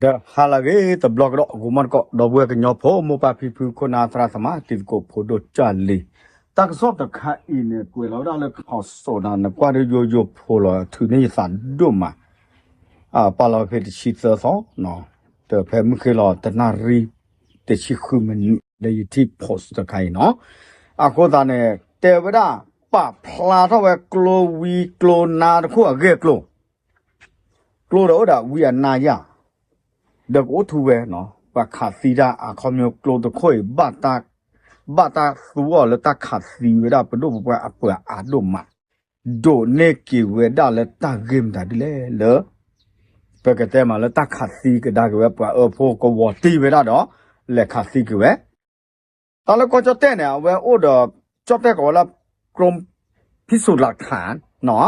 ဒီးဟါလၢအဂ့ၤတဘျီကဒီး ဂီၤမီတကိး ဒီပုၢ်ဝဲၢ်ကညီဖိ မိၢ်ပၢ်ဖံဖု ခိၣ်နၢ်သရၣ်သမါ တံၤသကိးဖိဒိၣ်ကၢ်လံၤ, တၢ်ကစီၣ်တခါအံၤန့ၣ် ကွဲးလီၤဝဲဒၣ်လၢခီၣ်စိးနၤ နကွၢ်ဒ်ယိယိဖိလီၤ ထုးန့ၢ်ယသးဒိၣ်မး, ပာ်လီၤဖဲတဆံသၢသီ, ဒီးဖဲမုၢ်ဃ့လီၤတနၣ်ရံၣ် တဆံဃုမံးနံး လၢယထံၣ် post တခါအံၤနီၤ, အဃိသတးန့ၣ် တဲဝဲဒၣ် ပာ်ဖျါထီၣ်ဝဲကျိဝံကျိနါတခိၣ်အဂ့ၢ်အကျိၤ ကျိဒီးအိၣ်ဒီးဝံအနါယၢ်, ဒီးကအိၣ်ထူဝဲနီၤ ပှၤခးသံတၢ်အခီပညီကျိတခိၣ်အံၤ ဘၣ်တၢ်သူအီၤလၢတၢ်ခးသံဝဲဒၣ်ပဒိၣ်ပပှၢ်အပှၤအါဒိၣ်မး, ဒိးန့ၢ်က့ၤဝဲဒၣ်လၢတၢ်ဂ့ၢ်မတၤဒ်လဲၣ်လၢ ပကတဲမးလၢတၢ်ခးသံကဒါက့ၤဝဲပှၤအၢဖိကဝီၤတံၢ်ဝဲဒၣ်ဒီး လဲၤခးသံက့ၤဝဲ တၢ်လၢကီၢ်ကၠီၣ်တဲၣ်န့ၣ် အဝဲအိၣ်ဒီး ကၠီၣ်တဲၣ်ကိးဝဲလၢ กรมพิสูจน์หลักฐาน နီၤ,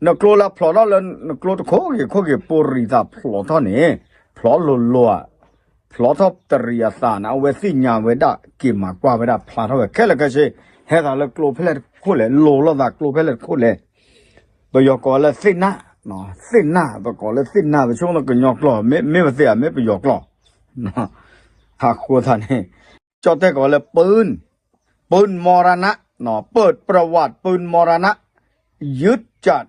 နကျိလၢဖျိးထီၣ်လၢနကျိတခိၣ်ဂ့ၤခိၣ်ဂ့ၤ ပိာ်ရံးသးဖျိးထီၣ်န့ၣ်, ဖျိးလိၤလိၤဧါ, ဖျိးထီၣ်တရံးအသးန့ၣ် အဝဲသ့ၣ်ညါဝဲဒၣ်က့ၤမၤကွၢ်ဝဲဒၣ်ဖျါထီၣ်ဝဲခဲလၢာ်ခဲဆ့, ဟဲသးလၢကျိဖဲလဲၣ်တခိၣ်လဲၣ်, လိၤလိာ်သးကျိဖဲလဲၣ်တခိၣ်လဲၣ် ပယီၤကိးလၢသ့ၣ်နၢ်, သ့ၣ်နၢ် ပကိးလၢသ့ၣ်နၢ် ပဆိကမိၣ်ကညီကျိာ် မ့ၢ်ပသ့ၣ်ဧါ မ့ၢ်ပယီၤကျိာ်, အဃိသတးန့ၣ် ကၠီၣ်တဲၣ်ကိးလၢ ปืน ปืนมรณะ เปิดประวัติปืนมรณะ ยึดจัด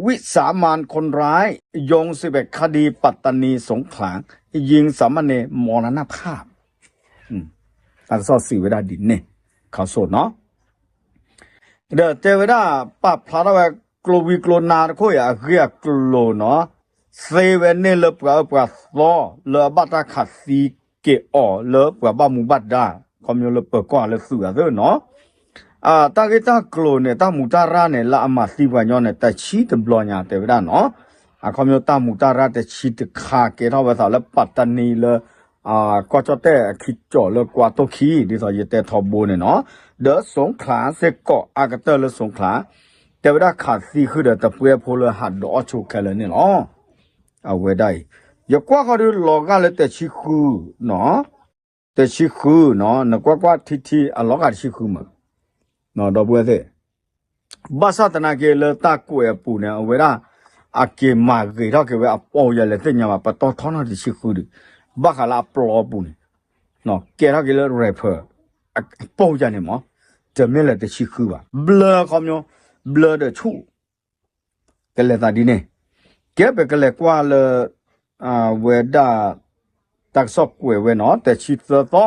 วิสามัญคนร้าย โยงสิบเอ็ดคดีปัตตานีสงขลา ยิงสามเณรมรณภาพ တၢ်ကစီၣ်စံးဝဲဒၣ်ဒ်န့ၣ်, ခီၣ်စိးနီၤ ဒီးတဲဝဲဒၣ် ပာ်ဖျါထီၣ်ဝဲကျိဝံကျိနါတခိၣ်အံၤအဂ့ၢ်အကျိၤနီၤ, သ့ဝဲန့ၢ်လၢပှၤအၢပှၤသီ လၢအဘၣ်တၢ်ခးသံက့ၤအီၤလၢပှၤဘၣ်မူဘၣ်ဒါ, ခီဖျိလၢပၢၤကီၢ်လၢသုးအသးနီၤ, တၢ်ဂ့ၢ်တၢ်ကျိၤန့ၣ် တၢ်မူးတၢ်ရၢ်န့ၣ် လၢအမၤသံပှၤညီန့ၣ် တဆံတဘျီညါတဲဝဲဒၣ်နီၤ, အခီဖျိတၢ်မူးတၢ်ရၢ်တဆံတခါကဲထီၣ်ဝဲသးလၢပၣ်တနံလၢ ကီၢ်ကၠီၣ်တဲၣ်အခံကၠီၤလၢကွါတိၢ်ခံ ဒ်သိးယတဲထီဘိန့ၣ်နီၤ, ဒီးစူၤခလးစ့ၢ်ကီးအါကတၢၢ်လၢစူၤခလး, တဲဝဲဒၣ်ခးသံဃုာ်ဒီးတပှဲဖိလၢဟးဒိးအီၣ်ဆိခဲလၢာ်န့ၣ်လီၤ. အဝဲဒၣ်အံၤ ယကွၢ်ဃီဒုးလီၤဂာ်လၢတဆံဃုနီၤ, တဆံဃုနီၤ, နကွၢ်ကွၢ်ထံထံအလီၤဂာ်တဆံဃုမး, ဒီပုၢ်ဝဲၢ်သ့ၣ် ဘၣ်ဆၣ်သနာ်က့လၢတၢ်ကွဲးအပူၤန့ၣ် အဝဲဒၣ် အက့ၤမၤဂ့ၤထီၣ်က့ၤဝဲအပိာ်ယၤလဲၤသ့ၣ်ညါဘၣ် ပတီၢ်ထီနီၤတဆံဃုဒီး ဘၣ်ဃးလၢအပျီပူၤန့ၣ် ကဲထီၣ်က့ၤလၢ rapper အပိာ်ယၤန့ၣ်မး, တမ့ၢ်လၢတဆံဃုဘၣ် ဘျၢခီပညီ, ဘျၢဒီးဆူၣ် ကလဲၤသးဒ်န့ၣ်, ကဲပကလဲၤကွၢ်လၢ ဝဲဒၣ် တၢ်ကစီၣ်ကွဲးဝဲနီၤ တဆံသၢသီ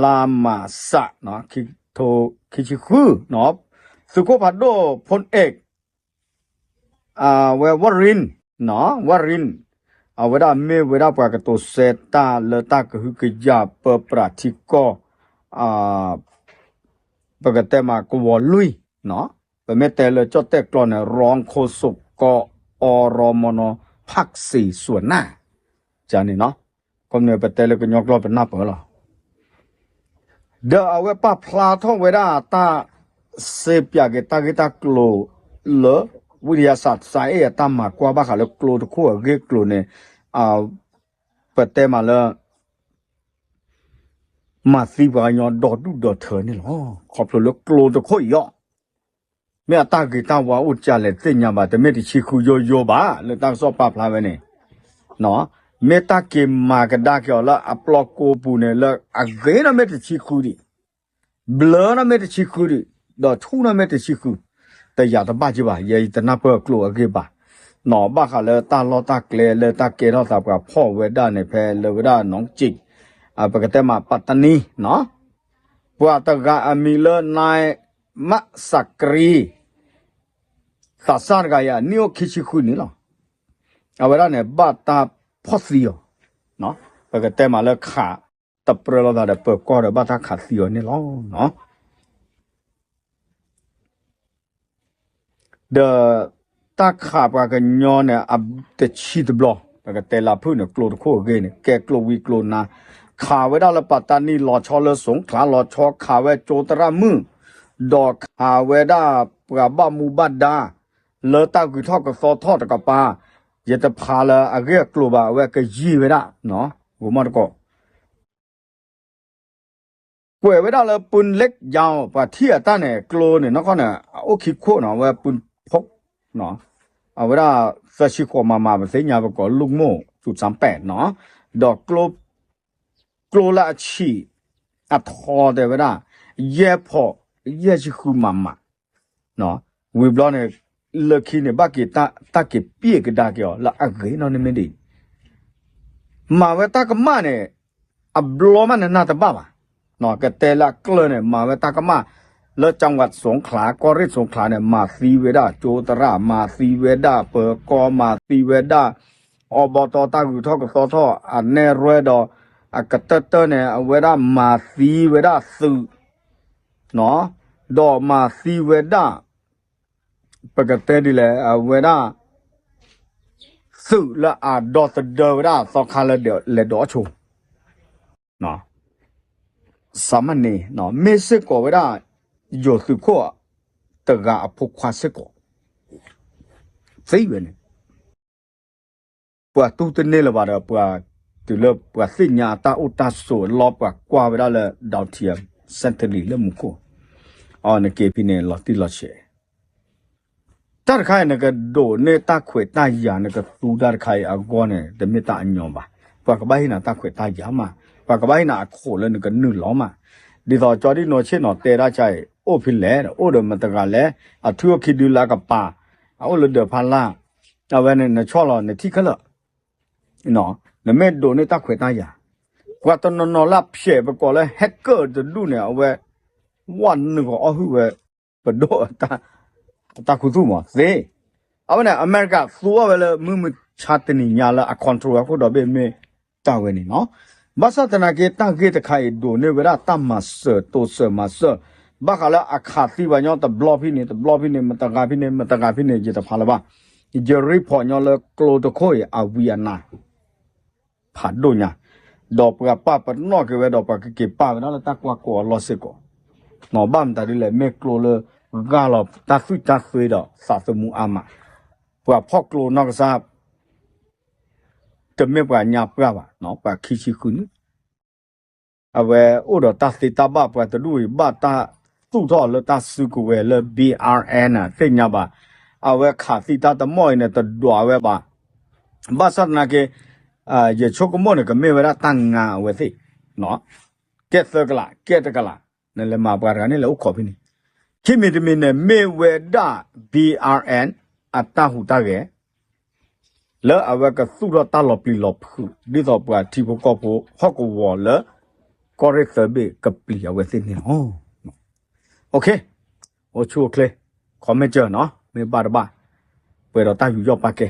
လါမးစး ခံဆံဃု, သုးခိၣ်ဖးဒိၣ်ဖိအဲၣ် ဝဲ ဝရံ ဝရံ အဝဲဒၣ်မ့ၢ်ဝဲဒၣ်ပှၤကတိၤဆၢတၢ်လၢတၢ်ကဟုကယာ်ပၢပြးထံကီၢ် ပကတဲမးကဝီၤလွံၢ်, ပမ့ၢ်တဲလၢကၠီၣ်တဲၣ်ကျိာ်န့ၣ် รองโฆษก กอรมน ภาคสี่ ส่วนหน้า န့ၣ်နီၤ, ခီမ့ၢ်ပတဲလၢကညီကျိာ်ပနၢ်ပၢၢ်လီၤ. ဒီးအဝဲပာ်ဖျါထီၣ်ဝဲဒၣ်တၢ်စ့ပၠးက့ၤတၢ်ဂ့ၢ်တၢ်ကျိၤလၢ ဝံယၤစးစါအဲၣ် အတၢ်မၤကွၢ်ဘၣ်ဃးလၢကျိတခိၣ်အဂ့ၢ်ကျိၤန့ၣ် ပတဲမးလၢ မၤသံပှၤကညီဒီဒူၣ်ဒီထၢန့ၣ်လီၤ. ခီဖျိလၢကျိတခိၣ်အံၤအီၤ မ့ၢ်အတၢ်ဂ့ၤတၢ်ဝါအိၣ်ကလဲၣ်သ့ၣ်ညါဘၣ် တမ့ၢ်တဆံဃုယိယိဘၣ် လၢတၢ်ကစီၣ်ပာ်ဖျါဝဲန့ၣ်, မ့ၢ်တၢ်က့ၤမၤကဒါက့ၤအီၤလၢအပျီကိပူၤန့ၣ် လၢအဂ့ၤနီၢ်မ့ၢ်တဆံဃုဒံး, ဘျၢနီၢ်မ့ၢ်တဆံဃုဒံး, ဒီးဆူၣ်နီၢ်မ့ၢ်တဆံဃု, တယာ်တဘၣ်က့ဘၣ် ယဲယတနၢ်ပၢၢ်ကျိၤအဂ့ၢ်ဘၣ်, ဘၣ်ဃးလၢတၢ်လီၢ်တၢ်ကျဲလၢတၢ်ကဲထီၣ်သးပှၤဖီၣ်ဝဲဒၣ်န့ၣ် ဖဲလၢဝဲဒၣ်နီၢ်ကၠံၣ် ပကတဲမးပၣ်တနံနီၤ, ပှၤတဂၤအမံၤလၢ နၢၣ်မၣ်စးကရံ သးစၢ်တဂၤအံၤ အနံၣ်အိၣ်ခံဆံဃုနံၣ်လီၤ. အဝဲဒၣ်န့ၣ် ဘၣ်တၢ်ဖီၣ်သံအီၤ, ပကတဲမးလၢခး တပြၢလိာ်သးဒီးပၢၤကီၢ်ဒီးဘၣ်တၢ်ခးသံအီၤန့ၣ်လီၤ. ဒီးတၢ်ခးပှၤကညီန့ၣ် တဆံတဘျီ ပကတဲလၢဖုၣ်န့ၣ် ကျိတခိၣ်အဂ့ၢ်န့ၣ် ကဲကျိဝံၤကျိနါ, ခးဝဲဒၣ်လၢပၣ်တၢ်နံၣ် လီၤဆီလၢစိၤချါ လီၤဆီခးဝဲကၠိသရၣ်မုၣ်, ဒီးခးဝဲဒၣ်ပှၤဘၣ်မူဘၣ်ဒါ လၢတၢ်ဂုၤထီၣ်ကသီထီၣ်တကပၤ, ယတဖးလၢအဂ့ၢ်အကျိၤဘၣ် အဝဲကယံာ်ဝဲဒၣ်, ဂိၤမီၢ်တကိး ကွဲးဝဲဒၣ်လၢ ปืนเล็กยาว ပှၤထံၣ်အတၢ်န့ၣ် ကျိန့ၣ် နီၢ်ကီၢ်န့ၣ် အအိၣ်ခံခိၣ်နီၤ အဝဲ ปืนพก နီၤ, အဝဲဒၣ် သၢဆံဃိး မမ ပသ့ၣ်ညါပကိး လူၣ်မိၢ် သူၣ်စၣ်ပဲာ်နီၤ, ဒီး ကျိလၢအဆံးအထီတဲဝဲဒၣ် ယဲၢ်ဖီး ယဲၢ်ဆံဃု မမ ဝံၤဘျီန့ၣ် လၢခံန့ၣ် ဘၣ်က့ၤတၢ်က့ၤပျဲကဒါက့ၤအီၤလၢအဂ့ၤနီၢ်န့ၣ်မ့ၢ်ဒ်အံၤ, မၤဝဲတၢ်ကမၣ်န့ၣ် အဘျီမးနနၢ်တဘၣ်ဘၣ်, ကတဲလၢအကျၢၢ်န့ၣ် မၤဝဲတၢ်ကမၣ် လၢ จังหวัดสงขลา ကီၢ်ရ့ၣ် สงขลา န့ၣ် မၤသံဝဲဒၣ် ကၠိသရၣ် မၤသံဝဲဒၣ် ပၢၤကီ မၤသံဝဲဒၣ် အီဘီတီ တၢ်ဂုၤထီၣ်ကသီထီၣ် အနဲၣ်ရွဲဒီး အကတၢၢ်တၢၢ်န့ၣ် အဝဲဒၣ်မၤသံဝဲဒၣ်သုး ဒီးမၤသံဝဲဒၣ် ပကတဲဒ်လဲၣ် အဝဲဒၣ် သုးလၢအဒီသဒၢဝဲဒၣ် သီခါလၢလဲၤဒိးအီၣ်ဆိ စးမန့ၣ် မ့ၢ်စ့ၢ်ကီးဝဲဒၣ် ယိၤသုးခိၣ်တဂၤအဖိခွါစ့ၢ်ကီး သံဝဲန့ၣ် ပှၤတူၢ်တန့ၢ်လၢၤဘၣ်ဒီး ပှၤတုၤလၢပှၤသ့ၣ်ညါအတၢ်အိၣ်တၢ်ဆိးအလီၢ် ပှၤကွၢ်ဝဲဒၣ်လၢ Dawtian Centenary လၢမူခိၣ် အီၤနက့ၤဖဲန့ၣ် လီၤတံၢ်လီၤဆဲး တၢ်တခါအံၤ နကဒိးန့ၢ်တၢ်ခွဲးတၢ်ယာ် နကသူတၢ်တခါအံၤအဂီၢ်န့ၣ် တမ့ၢ်တၢ်အညီဘၣ်. ပှၤကဘၣ်ဟ့ၣ်နၤတၢ်ခွဲးတၢ်ယာ်မး, ပှၤကဘၣ်ဟ့ၣ်နၤအခိၣ်လၢနကနုာ်လီၤမး. ဒ်သိးကၠီဒံၣ်နီၢ်ဆ့ၣ်နီၤတဲဒၣ်ကါအံၤ အိၣ်ဖဲလဲၣ်, အိၣ်ဒီးမတဂၤလဲၣ်, အထုအခံဒုလၢအကပၤ, အအိၣ်လၢဒၢးဖးလၢ်, အဝဲန့ၣ် နဆီၣ်လီၤနထံၣ်ခဲလၢာ် နမ့ၢ်ဒိးန့ၢ်တၢ်ခွဲးတၢ်ယာ်, ပှၤတနီၤနီၤလၢအဖျဲးပကိးလၢ hacker တဒူၣ်န့ၣ် အဝဲ ဝဲနုာ်ဂီၤအီၣ်ဟုၣ်ဝဲ ပဒိၣ် တၢ်ခူသူၣ်မးသ့. အဝဲန့ၣ် အမဲရကၤသူအီၤဝဲလၢမုၢ်မဆါတနံၤညါလၢအ control အခိၣ်ဒီဘ့ၣ်မ့ၢ်တၢ်ဝဲန့ၣ်နီၤ. ဘၣ်ဆၣ်သနာ်က့ တၢ်ဂ့ၢ်တခါအံၤဒိးန့ၢ်ဝဲဒၣ်တၢ်မၤစၢၤတိစၢၤမၤစၢၤ, ဘၣ်ဃးလၢအခးသံပှၤညီတဘျီဖဲန့ၣ် တဘျီဖဲန့ၣ် မတဂၤဖဲန့ၣ် မတဂၤဖဲန့ၣ် ယတဖးလၢၤဘၣ်. ယ report ညီလၢကျိတခိၣ်အံၤ အဝံအနါ ဖးဒိၣ်ညါ, ဒီးပှၤပာ်ပနီၣ်က့ၤဝဲဒီး ပှၤကက့ၤပာ်ဝဲဒၣ်လၢတၢ်ကွၢ်ကိးအလီၢ်စ့ၢ်ကီး, ဘၣ်မတၤဒ်လဲၣ် မ့ၢ်ကျိလၢ ဂၢ်လီၤတၢ်သွံၣ်တၢ်သွ့ဒီးသးသမူအါမး, ပှၤဖီၣ်ကျိနီၢ်ကစၢ် တမ့ၢ်ပှၤညါပှၢ်ဘၣ်, ပှၤခံဆံဃုနံၣ် အဝဲအိၣ်ဒီးတၢ်သ့တၢ်ဘၣ် ပှၤတဒူၣ်အံၤ ဘၣ်တၢ်သူၣ်ထီၣ်လၢတၢ်စုကဝဲၤလၢ B R N သ့ၣ်ညါဘၣ်, အဝဲခးသံတၢ်တမီၢ်အံၤန့ၣ် တဒွးဝဲဘၣ်. ဘၣ်ဆၣ်သနာ်က့ ယဆိကမိၣ်န့ၣ် ကမ့ၢ်ဝဲဒၣ်တၢ်ငါအဝဲသ့ၣ်, ကဲသၢကလး ကဲတကလး, နလဲၤမၤပှၤတဂၤန့ၣ် လဲၤအိၣ်ခိးဖဲန့ၣ်, ခံမံၤတမံၤန့ၣ် မ့ၢ်ဝဲဒၣ် B R N အတၢ်ဟူးတၢ်ဂဲၤ လၢအဝဲကသူၣ်ထီၣ်တၢ်လီၤပျံၤလီၤဖုး ဒ်သိးပှၤထံဖိကီၢ်ဖိဟီၣ်ကဝီၤလၢ ကီၢ်ရ့ၣ်သၢဘ့ၣ်ကပျံၤအဝဲသ့ၣ်န့ၣ်လီၤ. အိၣ်ဆူၣ်အိၣ်ချ့, comment စၢၤနီၤ, မ့ၢ်ဘၣ်တဘၣ်, ပှဲၤဒီးတၢ်ယူးယီၣ်ပာ်ကဲ